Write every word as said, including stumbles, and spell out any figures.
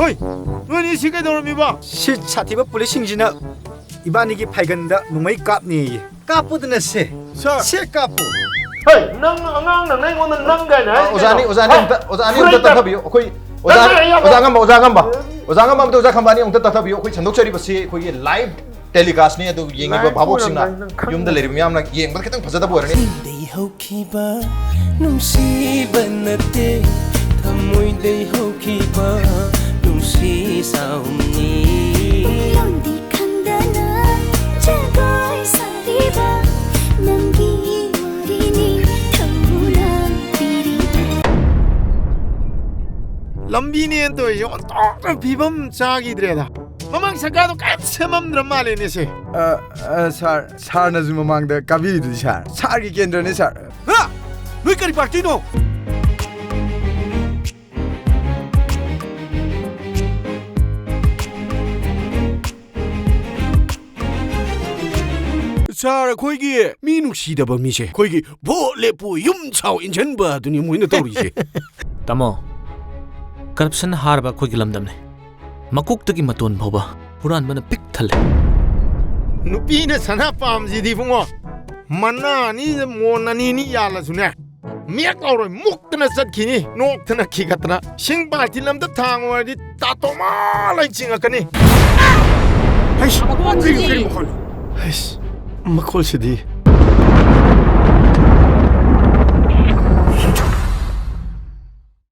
ꯍꯣꯏ, ꯅꯣꯏꯅꯤ ꯁꯤ ꯀꯩꯗꯧꯔꯝꯃꯤꯕ? ꯁꯤ ꯁꯥꯊꯤꯕ ꯄꯨꯂꯤꯁꯁꯤꯡꯁꯤꯅ ꯏꯕꯥꯅꯤꯒꯤ ꯐꯥꯏꯒꯟꯗ ꯅꯣꯡꯃꯩ ꯀꯥꯞꯅꯦꯌꯦ꯫ ꯀꯥꯞꯄꯗꯨꯅ ꯁꯦ꯫ ꯁꯥꯔ꯫ ꯁꯦ ꯀꯥꯞꯄꯨ꯫ ꯍꯣꯏ, ꯅꯪ ꯑꯉꯥꯡ ꯅꯪ ꯑꯩꯉꯣꯟꯗ ꯅꯪ ꯀꯥꯏꯅ ꯍꯥꯏꯁꯤ ꯑꯣꯖꯥꯅꯤ, ꯀꯩꯅꯣ? ꯑꯣꯖꯥꯅꯤ, ꯍꯥ? ꯑꯝꯇ, ꯑꯣꯖꯥꯅꯤ, ꯑꯝꯇ ꯐꯨꯔꯤꯠ ꯇꯥꯡ-, ꯇꯥꯡꯊꯕꯤꯌꯨ꯫ ꯑꯩꯈꯣꯏ ꯑꯣꯖꯥ, ꯇꯥꯡꯊꯕꯤꯌꯨ, ꯌꯥꯝꯅ꯫ ꯑꯣꯖꯥ ꯉꯝꯕ, ꯑꯣꯖꯥ ꯉꯝꯕ꯫ ꯑꯣꯖꯥ ꯉꯝꯕ ꯑꯝꯇ, ꯑꯣꯖꯥ ꯈꯝꯕꯥꯅꯤ ꯑꯝꯇ ꯇꯥꯡꯊꯕꯤꯌꯨ꯫ ꯑꯩꯈꯣꯏ ꯁꯟꯗꯣꯛꯆꯔꯤꯕꯁꯤ ꯑꯩꯈꯣꯏꯒꯤ live telecastꯅꯤ, ꯑꯗꯨ ꯌꯦꯡꯉꯤꯕ ꯅꯪ ꯚꯥꯕꯣꯛꯁꯤꯡꯅ, ꯐꯨꯔꯝꯗꯥꯏ ꯅꯪ ꯈꯪꯗꯕ꯫ ꯌꯨꯝꯗ ꯂꯩꯔꯤꯕ ꯃꯤꯌꯥꯝꯅ ꯌꯦꯡꯕꯗ ꯈꯤꯇꯪ ꯐꯖꯗꯕ ꯑꯣꯏꯔꯅꯤ꯫ ꯍꯧꯈꯤꯕ ꯅꯨꯡꯁꯤꯕ ꯅꯠꯇꯦ, ꯊꯃꯣꯏꯗꯩ ꯍꯧꯈꯤꯕ ꯅꯨꯡꯁꯤ ꯆꯥꯎꯅꯤ꯫ ꯂꯣꯟꯗꯤ ꯈꯪꯗꯅ ꯖꯒꯣꯏ ꯁꯥꯔꯤꯕ ꯅꯪꯒꯤ ꯋꯥꯔꯤꯅꯤ, ꯊꯧꯅꯥ ꯄꯤꯔꯤꯕ꯫ ꯂꯝꯕꯤꯅꯦꯅ ꯇꯧꯔꯤꯁꯦ ꯑꯣꯟꯊꯣꯛꯅ ꯐꯤꯕꯝ ꯆꯥꯈꯤꯗ꯭ꯔꯦꯗ꯫ ꯃꯃꯥꯡ ꯁꯔꯀꯥꯔꯗꯣ ꯀꯔꯤꯝ ꯁꯦꯝꯃꯝꯗ꯭ꯔ ꯃꯥꯜꯂꯦꯅꯦ ꯁꯦ꯫ ꯑ, ꯑ, ꯁꯥꯔ, ꯁꯥꯔꯅꯁꯨ ꯃꯃꯥꯡꯗ ꯀꯥꯕꯤꯔꯤꯗꯨꯗꯤ ꯁꯥꯔ꯫ ꯁꯥꯔꯒꯤ ꯀꯦꯟꯗ꯭ꯔꯅꯤ ꯁꯥꯔ꯫ ꯍꯥ? ꯅꯣꯏ ꯀꯔꯤ ꯄꯥꯔꯇꯤꯅꯣ? ꯁꯥꯔ, ꯑꯩꯈꯣꯏꯒꯤ ꯃꯤ ꯅꯨꯡꯁꯤꯗꯕ ꯃꯤꯁꯦ ꯑꯩꯈꯣꯏꯒꯤ ꯚꯣꯠ ꯂꯦꯞꯄꯨ, ꯌꯨꯝ ꯁꯥꯎ ꯏꯟꯁꯤꯟꯕ ꯑꯗꯨꯅꯤ ꯃꯣꯏꯅ ꯇꯧꯔꯤꯁꯦ꯫ ꯇꯥꯃꯣ, corruption ꯍꯥꯔꯕ ꯑꯩꯈꯣꯏꯒꯤ ꯂꯝꯗꯝꯅꯤ꯫ ꯃꯀꯣꯛꯇꯒꯤ ꯃꯇꯣꯟ ꯐꯥꯎꯕ ꯍꯨꯔꯥꯟꯕꯅ ꯄꯤꯛ ꯊꯜꯂꯦ꯫ ꯅꯨꯄꯤꯅ ꯁꯅꯥ ꯄꯥꯝꯁꯤꯗꯤ ꯏꯕꯨꯡꯉꯣ, ꯃꯅꯥ ꯑꯅꯤꯗ ꯃꯣꯟ ꯑꯅꯤ ꯑꯅꯤ ꯌꯥꯜꯂꯁꯨꯅꯦ, ꯃꯦꯛ ꯂꯥꯎꯔꯣꯏ, ꯃꯨꯛꯇꯅ ꯆꯠꯈꯤꯅꯤ, ꯅꯣꯛꯇꯅ ꯈꯤꯒꯠꯇꯅ꯫ ꯁꯤꯡ ꯕꯥꯜꯇꯤꯟ ꯑꯝꯇ ꯊꯥꯡꯉꯨ ꯍꯥꯏꯔꯗꯤ ꯇꯥꯇꯣꯃꯥ ꯂꯩ ꯆꯤꯡꯉꯛꯀꯅꯤ꯫ ꯍꯩꯁ, ꯀꯔꯤ, ꯀꯔꯤ ꯃꯈꯣꯜꯅꯣ? ꯍꯩꯁ, ꯃꯈꯣꯜꯁꯤꯗꯤ꯫